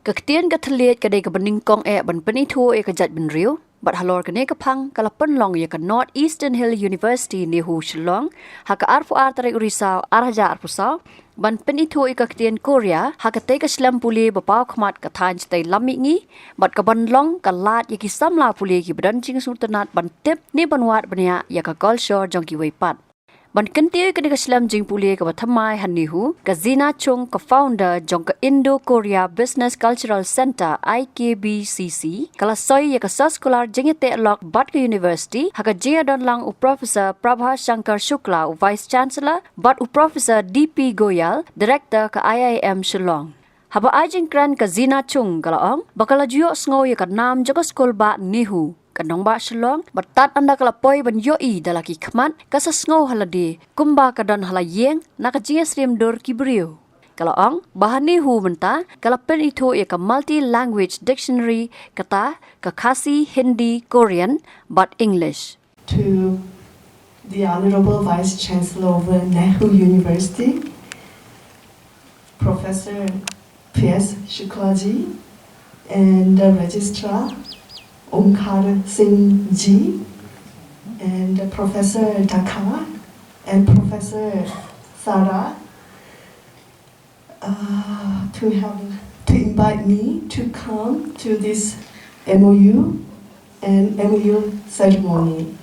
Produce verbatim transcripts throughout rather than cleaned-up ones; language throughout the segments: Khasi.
Ka ktien ka thylliej ka dei kaba nyngkong eh ban pynithuh ïa ka jaitbynriew, bad halor kane ka phang ka la pynlong ïa ka North Eastern Hill University NEHU Shillong, ha ka arphew ar tarik u Risaw ar hajar arphew saw, ban pynithuh ïa ka ktien Korea ha katei ka shlem pule ba paw khmat ka thaiñ shatei lam mihngi, bad kaban long ka lad ïa ki samla pule kiba don jingsngewtynnat ban tip ne ban wad bniah ïa ka kolshor jong kiwei pat. Ban kyntiew ïa kane ka shlem jingpule kaba thymmai ha NEHU, ka Zena Chung, ka founder jong ka Indo-Korea Business Cultural Centre, I K B C C, ka la soi ïa ka soskular jingïateh lok bad ka university ha ka jingïadon lang u Professor Prabha Shankar Shukla, u Vice Chancellor, bad u Professor D P Goyal, Director ka I I M Shillong. Haba ai jingkren, ka Zena Chung ka la ong ba ka la ju ïohsngew ïa ka nam jong ka skul bah NEHU, ka nongbah Shillong, bad tad ynda ka la poi ban ïohi da la ki khmat, ka sa sngew ha lade kumba ka don ha la ïing na ka jingïasyriem dur ki briew. Ka la ong ba ha NEHU mynta ka la pynithuh ïa ka multi language dictionary, kata ka Khasi, Hindi, Korean bad English. To the Honorable Vice Chancellor of NEHU University, Professor P S Shuklaji, and the Registrar Omkar Singh Ji, and Professor Dakar, and Professor Sarah, uh, to have to invite me to come to this M O U and M O U ceremony.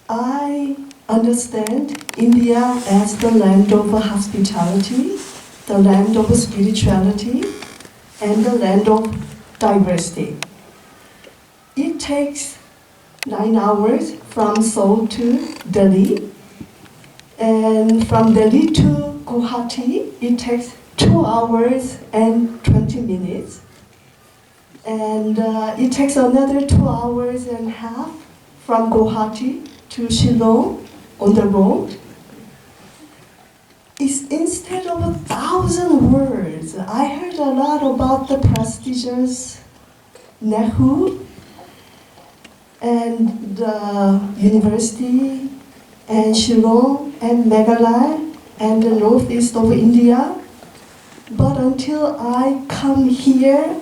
I understand India as the land of hospitality, the land of spirituality, and the land of diversity. It takes nine hours from Seoul to Delhi, and from Delhi to Guwahati, it takes two hours and twenty minutes. And uh, it takes another two hours and a half from Guwahati to Shillong on the road. It's instead of a thousand words. I heard a lot about the prestigious NEHU and the university and Shillong and Meghalaya and the northeast of India. But until I come here,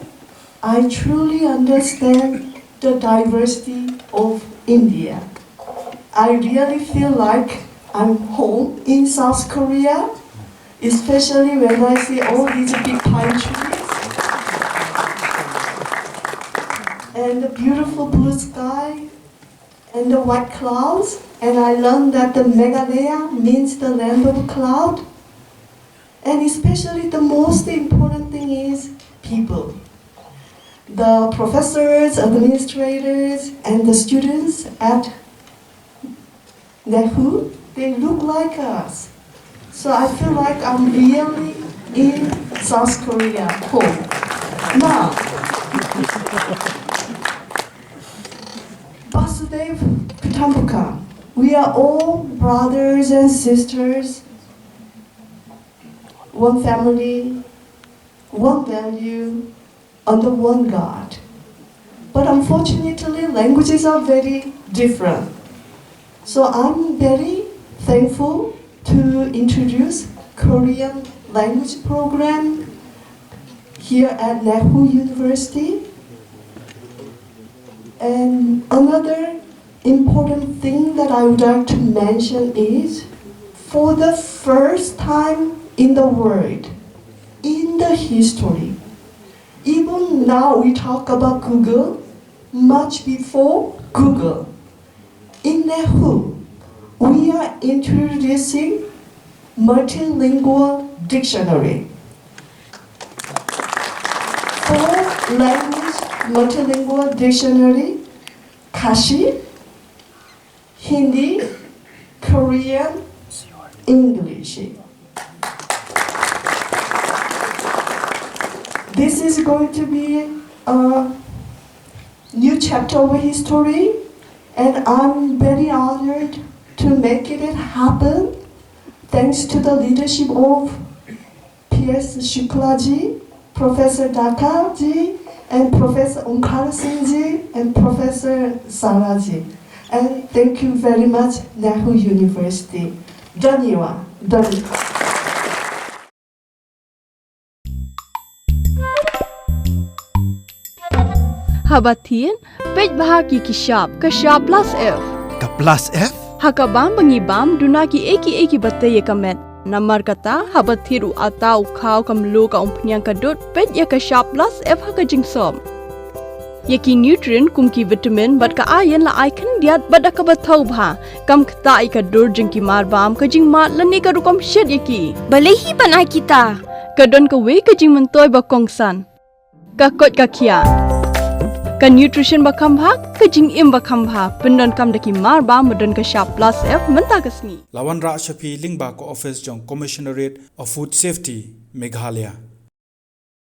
I truly understand the diversity of India. I really feel like I'm home in South Korea, especially when I see all these big pine trees and the beautiful blue sky and the white clouds. And I learned that the Meghalaya means the land of cloud. And especially the most important thing is people. The professors, administrators, and the students at NEHU, they look like us. So I feel like I'm really in South Korea home. Now, Vasudhaiva Kutumbakam, we are all brothers and sisters, one family, one value, under one God. But unfortunately, languages are very different. So I'm very thankful to introduce Korean language program here at NEHU University. And another important thing that I would like to mention is, for the first time in the world, in the history, even now we talk about Google, much before Google, in NEHU, we are introducing multilingual dictionary. Four language multilingual dictionary: Khasi, Hindi, Korean, English. This is going to be a new chapter of history, and I'm very honored to make it happen thanks to the leadership of P S Shuklaji, Professor Dakarji, and Professor Omkar Singhji, and Professor Saraji. And thank you very much, NEHU University. Dhanyavad. Dhanyavad. Haba thied, peit bha ki ki shap, ka shap plus F. Ka plus F? Ha ka bam ba ngi bam, duna ki ei ki ei ki ba tei ïa ka met. Namar kata, haba thied u ata, u khaw, ka mluh, ka umphniang, ka dud, peit ïa ka shap plus F ha ka jingsop. Ïa ki nutrient kum ki vitamin bad ka iron la ai khyndiat bad da kaba thaw bha. Kam ktah ïa ka dur jong ki mar bam, ka jingmad lane ka rukom shet ïa ki. Balei hi ban ai kita? Ka don kawei ka jingmyntoi ba kongsan. Ka koit ka khiah. Ka nutrition ba kham bha, ka jingim ba kham bha. Pyndonkam da ki mar bam ba don ka shap plus F mynta ka sngi. La wanrah sha phi lyngba ka office jong Commissionerate of Food Safety, Meghalaya.